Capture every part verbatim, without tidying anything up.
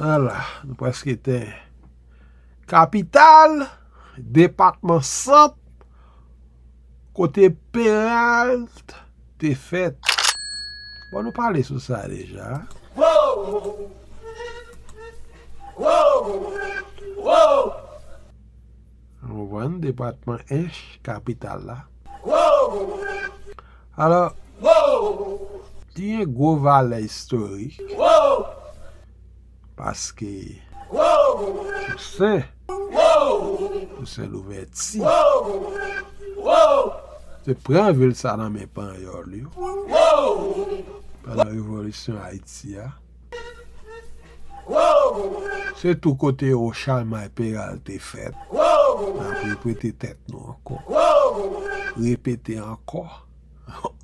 Ala, nou prèske te kapital, depatman Sant, kote Peralt te fèt. Bon, nou pale sou sa deja. Ou konprann, depatman Ench, kapital la. Alò, li gen gwo valè istorik. Paske Tousen, Tousen Louvèti te pran vil sa nan men Panyòl yo pandan Revolisyon Ayiti a. Se tou kote yo Chalmay Peral te fèt. N ap repete tèt nou ankò. Repete ankò.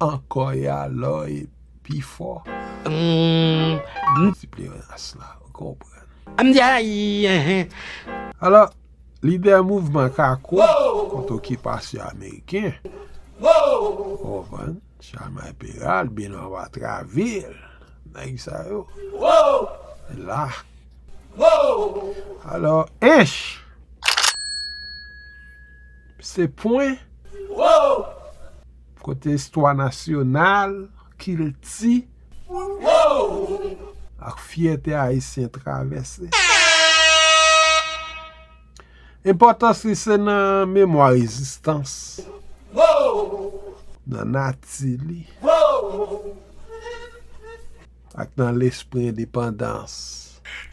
Ankò e alò e pi fò. Ti pleonasyon la, ou konprann. M di ayi, enhen. Alò, lidè mouvman Kako kont okipasyon ameriken, ou konprann, Chalmay Peral, Benoît Batraville, nèg sa yo la. Alò, Ench, se pwen kote istwa nasyonal, kilti ak fyète ayisyen travèse. Enpòtans li se nan memwa rezistans, nan nati li, ak nan lespri endepandans.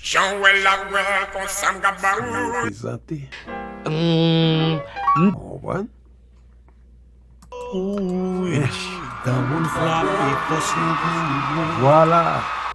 Jan w wè l la, w wè l konsa m ka ba ou. Reprezante. Ou konprann? Granmoun frape fòs nou pou nou. Vwala.